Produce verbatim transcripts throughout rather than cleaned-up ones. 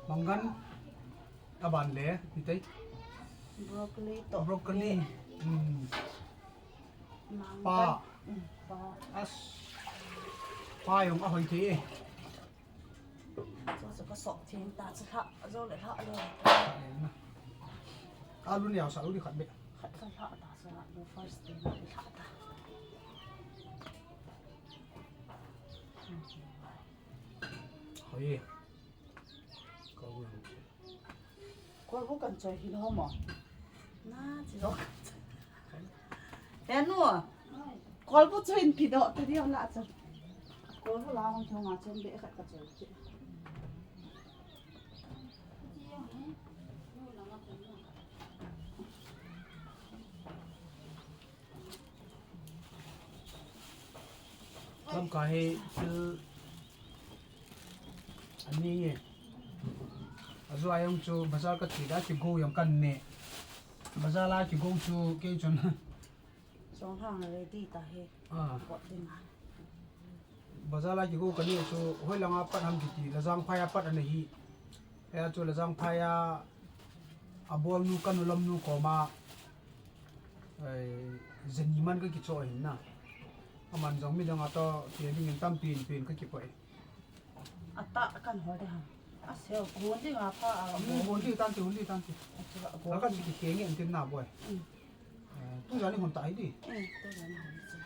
Mangan. Aban le, ni tei. Broccoli to. Broccoli. Hmm. Mangan. Pa. Hmm, pa. As. Pa jong ahoi thei e. Chu chu ka sop theng ta chu lha, jo le lha lo. Alu ni au sa lu ni khat be. Khat ka lha ta sa lo first thing lha ta. Hoi. Ka u. Kolbu kan choi hi lo mo. Na, chi lo kan choi. He nu. Kolbu choi in pi do, te dia la choi. Kolbu la hong chong a chong be khat ka choi chi. Lamkai hi thil ani e. Ajo a jong chu bazar ka che da kigo jong kan ne. Bazar la kigo chu kei chun. Chonglhang ready ta hi. Ah. Pot ding a. Bazar la kigo ka ne chu hoilang a pat ham kiti, Lajangphai a pat ana hi. Hia chu Lajangphai a, a bol nu ka nu lam nu koma, eh, jani man ka kicho hin na. Aman jong midang a to, ti ding in tampi in pin ka kipoi. Ata kan hol de ha. A sel, hon ding a pa a. Hon ding tan ti, hon ding tan ti. A chu a hon. A kan si ki kenge an tin na boi. Mm. Eh, tu jani hon ta ai di. Eh, tu jani hon si.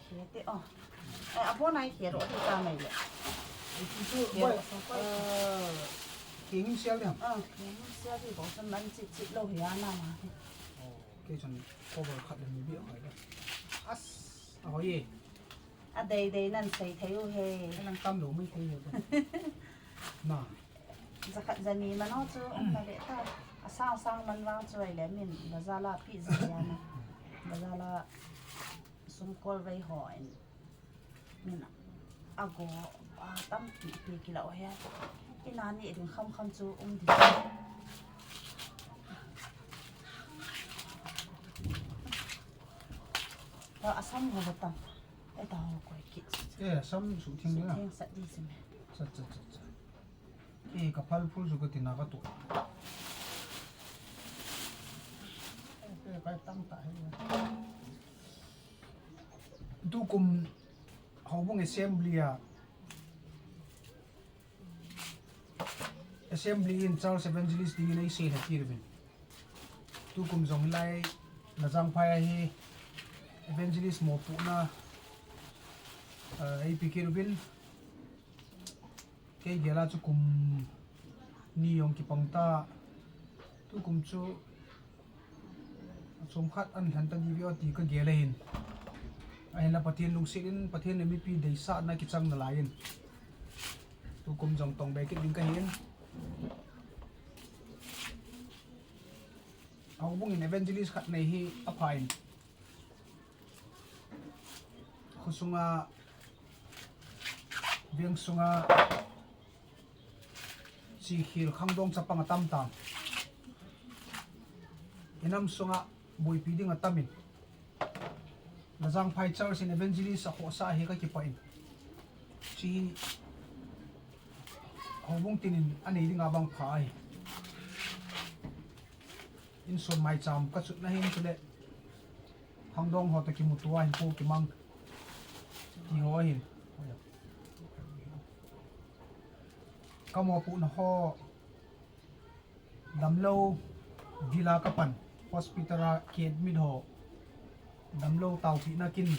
Khete, oh. Eh, a bon ai khe ro di ta mai le. Eh, tu, tu, khe boi, ro so koi. Eh, khe him sial de. Ah, khe him sial di bo san man chi chi lo hi a na ma. Oh, kei chun cover khat le mi bi a hoi le. As, a hoi e. A dei dei nan sei thei u he. Ka nang tam lo mai thei he. Na. Jakhat jani man ho chu, um na le ta. A sang sang man vang chu ai le min, bazar la pi ji ya na. Bazar la sum kol vei ho in. Min a go, a tam pi pi ki lo he. Ina ni ding kham kham chu um di. Ta a sam ho ba ta. E ta ho koi ki. E, sam su thing ni na. Su thing sa di si me. Sa, sa, sa, sa. E, ka phal phul su ka ti na ka tu. E, ka tam ta he. Tukum Houbung Assembly a. Assembly in Charles Evangelist dingin ei sei lha kit uvin. Tukum jong hilai Lajangphai a hi Evangelist mopohna, eh, ei pe kit uvin. Kei gel a chu kum ni jong kipang ta. Tukum chu Chomkhat an lhan ta diu ve ti ka gel ahin. Ahinla Pathen lungset in, Pathen le mipi deisahna kichang nalai in. Tukum jong tong be kit ding ka hin. Houbung in evangelist khat nei hi apha in. Khosunga, veng sunga, Chikhil khangdong chapang atam tan. Inam sunga boipi ding atamin. Lajangphai Church in evangelist akhohsah hi ka kipah in. Chi houbung tin in anei dinga bang pha ahi. Insun maicham ka chutna hin chule. Khangdong ho toh kimuto a hin po kimang. Ti ho hin. Ka mopohna ho damlou villa ka pan, hospital a ki admit ho damlou taopehna kin,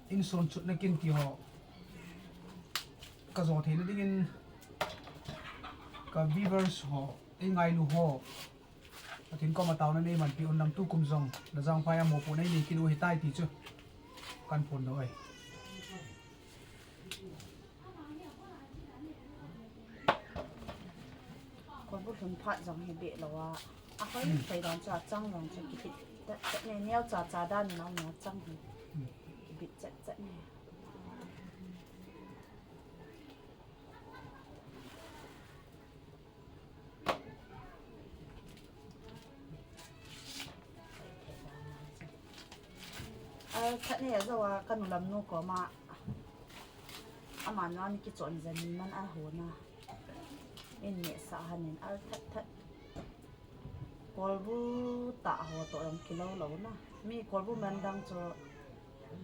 insun chutna kin ti ho ka jo theina dingin ka viewers ho, ei ngailu ho, Pathen koma taona nei manpi un lang tukum jong, Lajangphai a mopohna nei kit u hitai ti chu kan phondoh e. Kon bu lhun phat jong hi beh lou a. A hoi thei dan chu a chang jong chu kipit. Ta, ta, ne, neocha cha dan in a um a chang hi. Kipit chet chet ne. A, khat ni a jo a, ka nu lam nu koma. Ama nua mi kichon jan in man a ho na. In ne sa han in al that that. Kolbu ta ho to em kilo lo na. Mi kolbu man dang cho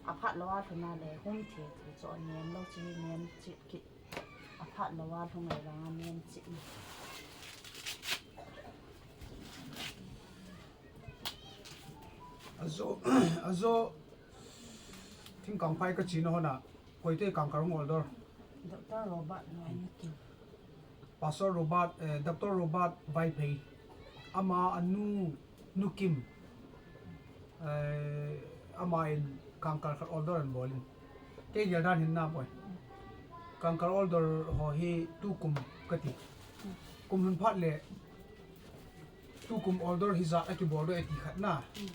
a phat lo a thuna le hum the thu cho nem lo chi nem chi ki. A phat lo a thung ai dang a nem chi. Ajo, ajo, thingkang phai ka china hona, koite kangkal hung order. Doctor Robert Nuai Nukim. Pastor Robert, eh, Doctor Robert Vaiphei. Ama anu Nukim. Eh, ama in kangkal khat order an bol in. Kei gel dan hin na boy. Kangkal order ho hi tukum kati. Kum lhun phat le tukum order hijat a kibol doh e ti khat na. Mm.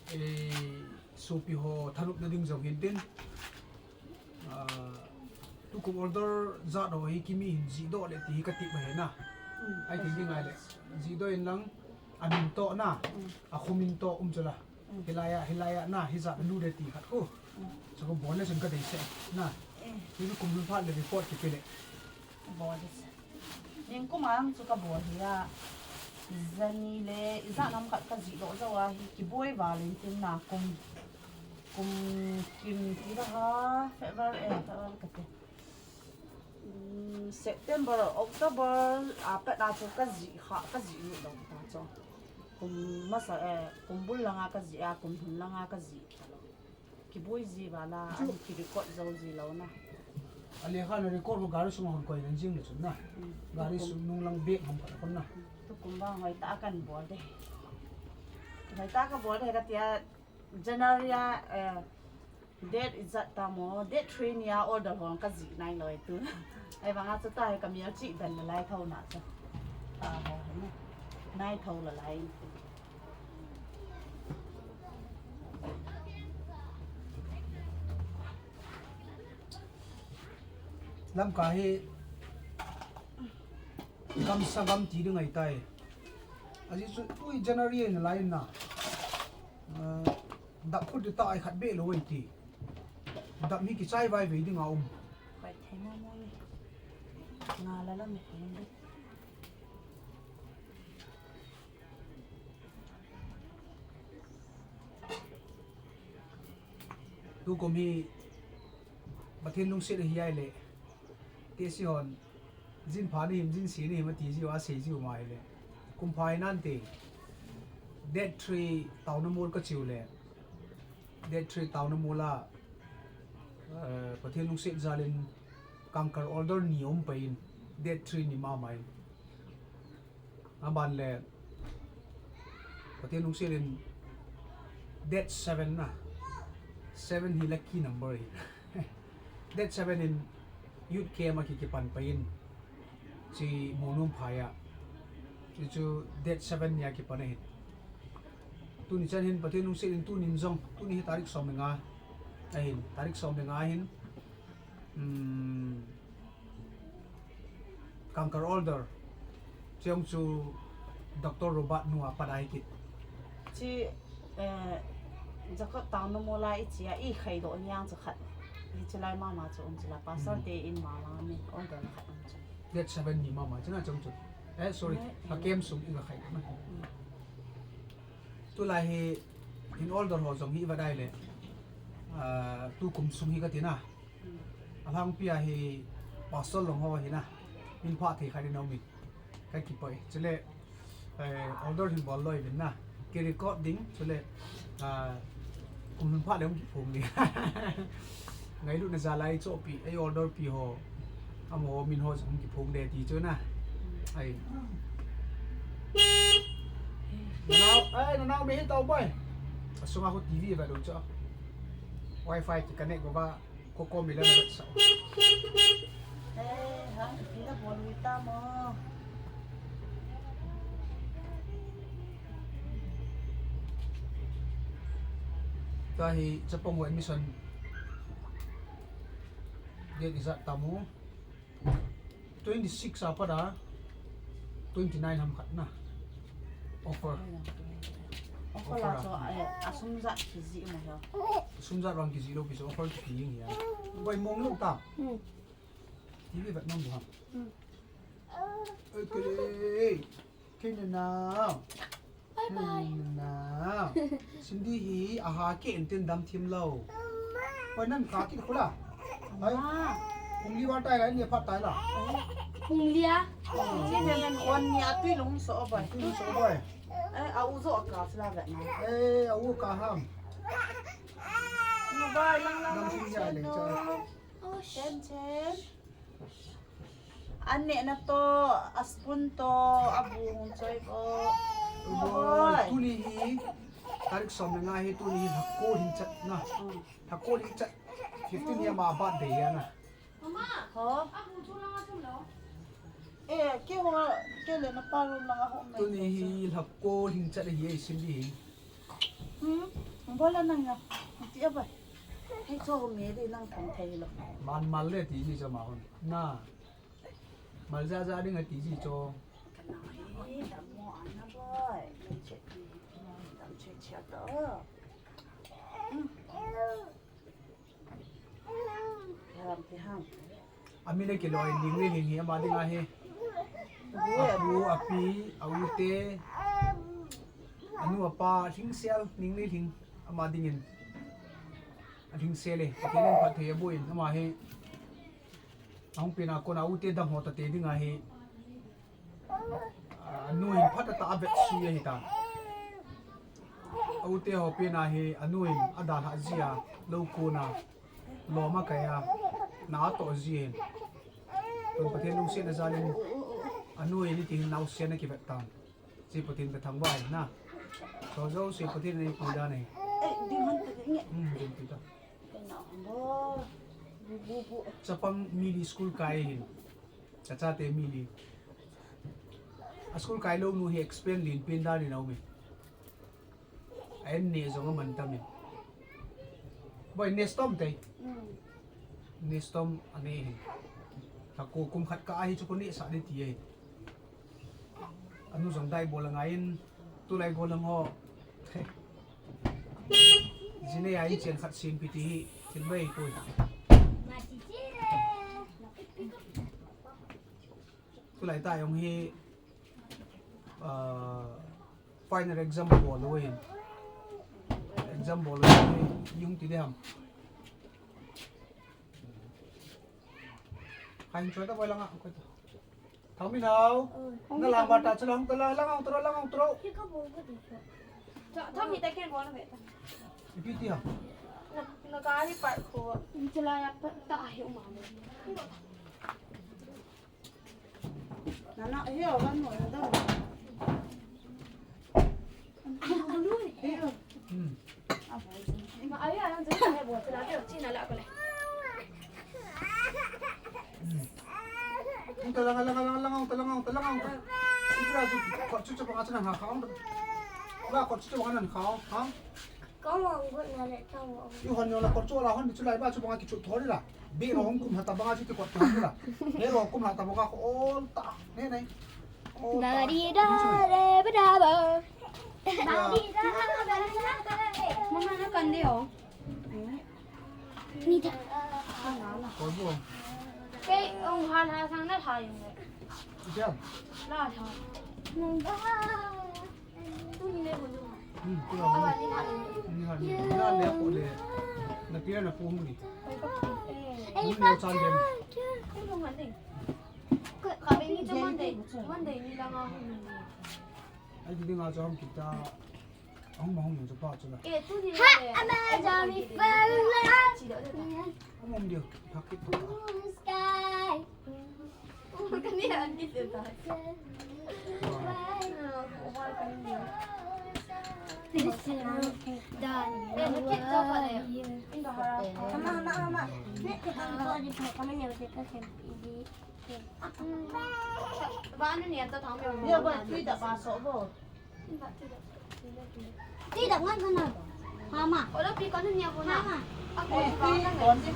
Eh, sopi ho thanopna ding jong hin tin. Ah, tukum order jat ho hi kimi hin jih doh le ti hi ka tip ahi na. Mm. Ai tin ding ai le. Jih doh in lang a min toh na. Mm. A khu min toh um chu la. Mm. Hilai a, hilai a na hijat a lut e ti khat khu. Mm. Chu ka bol le chun ka dei se na. Eh. Hi tukum lhun phat le report kipe le. Bol le se. Ningkum ang chu ka bol hi a. Jani le, ijat nam khat ka jih doh jou a hi, kiboi val in tin na kum, kum kim ti da ha, February, eh, February kati. Mm, September, October, a pat na chu ka jih kha, ka jih lut doh ta chu. Kum masa, eh, kum bul langa ka jih a, kum lhun langa ka jih ta lo. Kiboi ji vala, chu an ki record jou ji lo na. A lekha na record ho gari sung hon koi nan jing le chun na. Mm. Gari sung nung lang bag ham phat kon na. Tukum vang hoi ta kan bol de. Hoi ta ka bol de ka tia January a, eh, date ijat ta mo, date three ni a order hon ka jih nai lo e tu. Ai vang a chu ta he ka mial chi dan na lai thou na chu. Ta ho he na. Nai thou la lai. Lamka hi gamsa gam ti ding ahi tai. Ajeh chu tui January in lai na. Ah, dap khu ti ta ai khat be lo ai ti. Dap mi kichai vai ve ding a um. Kai thei mo mo ni. Nga la la me. Tukum hi Pathen lungset ahi ai le. Te si hon. Jin pha ni him, jin si ni him ati jiu a sei jiu ma hi le. Kum pha hi nan te. Date three tauna mol ka chiu le. Date three tauna mol a. Eh, Pathen lungset jal in kangkal order ni um pai in. Date three ni ma ma in. Aban le, Pathen lungset in date seven na. Seven hi lucky number hi. Date seven in youth camp a ki kipan pai in. Chi Monum phai a. Chi chu date seven ni a kipan ahin. Tuni chan hin Pathen lungset in tunin jong. Tuni hi tarik som le nga. Ahin, tarik som le nga hin. Hmm. Kangkal order. Chiang chu Doctor Robert nu a pat ai kit. Chi, eh, Jacob tauna mol a i chi a i khai doh niang chu khat. Hi chi lai mama chu um chi la pastor te in mama mi order khat um chu. Date seven ni mama chu na chang chu. Eh, sorry. Eh, a kem sung i ga khai na. Hmm. Tulai hi in order ho jong hi vadai le, ah, tukum sung hi ka ti na. Alhangpi a hi pastor long ho hi na. Min pha thei kha di nau min. Ka kipoi. Chule, eh, order hin bol loi vin na. Ki record ding. Chule, ah, kum lhun phat le hung kiphong ding. Ngailutna jal a i chohpi, ei order pi ho. Amaho min ho jong kiphong de ti chu na. Ai. Nanao, ai, nanao me hi tao boy. Asunga ko T V va lo chu. Wi-Fi ki connect ko va ko ko mi la na sa. Eh, ha, ipi na bol u ta mo. Tua hi chapang ho admission date ijat tam u. Twenty six a pat a twenty nine ham khat na. Offer. Offer la chu, eh, a sum jat kijih mo hi. Sum jat vang kijih lou pi chu offer kipe jing hi a. Boi mong lou ta. Hmm. Hi vet nom ham. Hmm. Oi, kei. Kei na na. Bye bye. Hmm, na. Cindy hi aha kei enten dam thim lou. Oi, nan ka kit khula. Oi. Ah. Pung li va tai la, ni phat tai la. Pung li a. Chi nen nen on ni a tui lung so bai. Tui lung so bai. Eh, a u jo ka sila vet na. Eh, a u ka ham. Ni bai lang lang. Dam thim ya le cha. Chen chen. An nehna to, a spoon to, a bu hung choi ko. Oi, oi. Tuni hi, tarik som le nga hi, tuni hi lhakol hing chat na. Hmm. Lhakol hing chat. Fifteen hi ama birthday hi na. Mama, ho? A bu chu langa chum lo. Eh, keiho, kei le napa room langa ho mai. Tuni hi lhakol hing chat hi, Cindy hi. Hmm, bol a nang ya. Ti a bai. Hei cho me di nang thang thei lo. Man mal le ti ji cho ma hon. Na. Mal ja ja ding a ti ji cho. Kana hi, dam mo ana boy. Dam che ti. Dam che che to. Hmm. Ham ti ham. Amin a kiloi Ninglilhing hi ama dinga hi. Apu, api, a u te, anu apa, lhingsel, Ninglilhing ama dingin. A lhingsel e, Pathen in phatthei aboh in, ama hi. Ahung pen a kona u te dang ho tate dinga hi. A, anu in phatah a vet sui ahi tan. A u te ho pen a hi, anu in adalhah ji a, lou kon a, lom a kai a, na atoh ji ahin. Tun Pathen lungsetna jal in, anu in iti hin naosen akivet tan. Chi Pathen kathangvah ahi na. Cho jouse Pathen in eipui dan ahi. Eh, dim han ta nge. Hmm, dim ti ta. Kei na bo. Bu, bu, bu. Chapang mi li school kai ahin. Chachate mi li. A school kai lou nu hi expense len pen dan in a um e. A en neh jong a man tam e. Boi, Nestum te. Mm. Nestum a neh hi. Lhakol kum khat kah a hi chu kon nehsah ding ti ahi. Anu jong dai bol a ngai in, tulai gollhang ho. Ji nei a in chen khat sem pi ti hi, thil bei poi. Tulai tah jong hi, ah, final exam bol lou ahin. Exam bol lou ahin, i hung ti ding ham. Kahin choi ta boi lang a, koi ta. Thangminhao. Oi. Na lang ba ta chu lang ta la, lang ang tro, lang ang tro. Hi ka bol ka ti chu. Cha, Thangmi ta ken bol na ve ta. Ipi ti ham. Na, na ka hi park ko. Ni chu la ya pa ta hi u ma mo. Na na, hi o, kan mo na da. Hi o. Hmm. Ita lang, lang, lang, lang, lang, lang, lang. Ita lang, kot chu chapang a chu nan ha khao. Ba kot chu chapang a nan khao, ha? Kong ong gut na le tong ong. Yu hon yo la kot chu la hon bi chu lai ba chu bang a ki chu thori la. Bi no hong kum ha ta bang a chu ki kot thori la. He ro kum ha ta bang a ko ol ta. Ne ne. Ol ta. Da di da re ba da ba. Mama na kan de o. Ni da. Kei ong han ha sang na tha yung le. Ija. La tha. Nang da. Tu ni le bu. Hmm, tu la. Awa ni ha yung. Ni ha ni. Na le ko le. Na pia na pu ni. Ai ka pu. Ni le chan dem. Tu lu ngan ding. Ka be ni chu Monday. Monday ni la nga hu ni. Ai, di nga chom kita. Ahung ma hung ni chu pa chu la. Eh, tu ni ha, le. Ama jami fala. Chi do de ta. Ahung ma hung dia, thak kit ta. Sky. Ka ni an ni se ta. Wa. This is done. Eh, ni kit to pa le. In the heart. Ama, ama, ama. Ne, ke ta ni to di pa, kami ne, ke ta ke di. Ba anu ni an ta thang me. Ya ba, tui da ba so bo. Tui da ngan kana. Mama. Olo pi kanu ni ako na. Mama. Ako eh, ba tui kana. Kon di.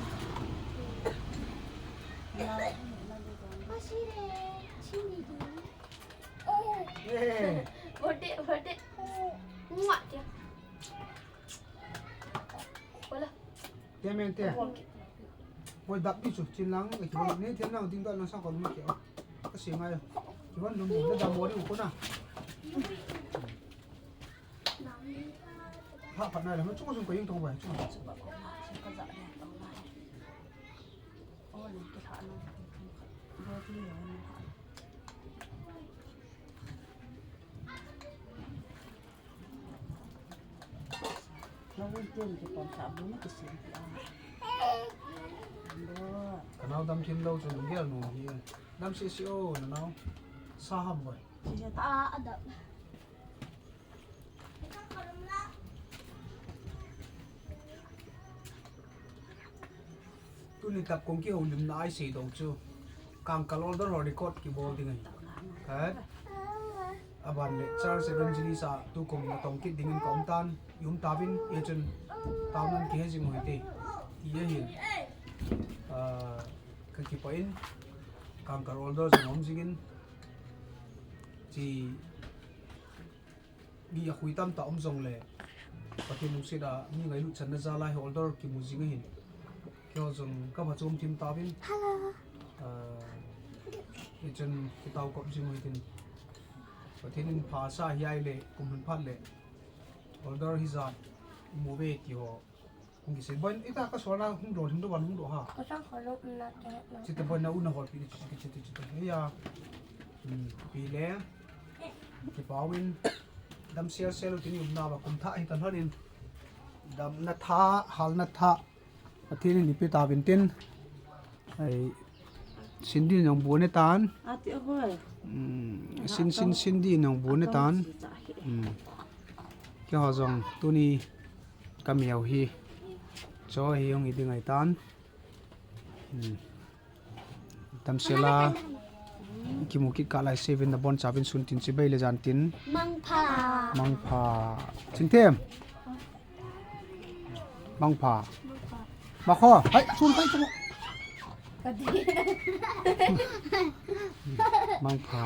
Masire, chini di. Eh. Bode, bode. Mua dia. Wala. Te men te. Bo. Oi, dak pi chu, chin lang, eh, kibon, ne, thiam lang, ding dot lang sang kon ma ke. Ka si ngai. Kibon lum lum, na jam bori u ko na. Ha, phat nai la, ma chung chung ko yung tong bai, chung. Ka nau dam thim lou chu lunggel nom hi. Dam seh seh o, na nau. Sa ham boi. Tuni tah kong kihoulimna a i seidoh chu, Kangkal order ho record kibol ding ahi. Khat. Aban le Charles Evangelist a tukum natong kit dingin ka um tan, i um tauvin, hichun taona kihe jing u hite. Ti ahin, ah, ka kipah in, Kangkal order jong um jingin, chi mi a khui tamtah um jongle, Pathen lungset a mi ngailut channa jal a hi order kimu jing ahin. Keiho jong ka pha chom thim tauvin. Hello. Ah, hichun kitao kop jing u hitin. Pathen in pha sa hi ai le, kum hun phat le, order hijat mu ve ti ho. Hung kisei. Boina, ita ka solna hung doh, hung doh, hung doh ha. Ka sang kholung na te na. Chita boina u na hol pi, chita, chita, chita. Hiya. Hmm, pi le. Kipah in. Dam sel sel u tin i umna uva kum thah hi ta lhon in. Damna thah, halna thah. Pathen in ipi tauvin tin. Ai, Cindy nang bu ne tan. Ati ahoi. Hmm, Sin, Sin, Cindy nang bu ne tan. Hmm. Keiho jong tuni ka miau hi. Cho hi jong i ding ahi tan. Hmm. Dam sel a. Kimu kit kah lai seven na bon chavin sun tin chibai le jan tin. Mangpha. Mangpha. Chingthem. Mangpha. Makho. Hai, sun kai tu. Mangpha.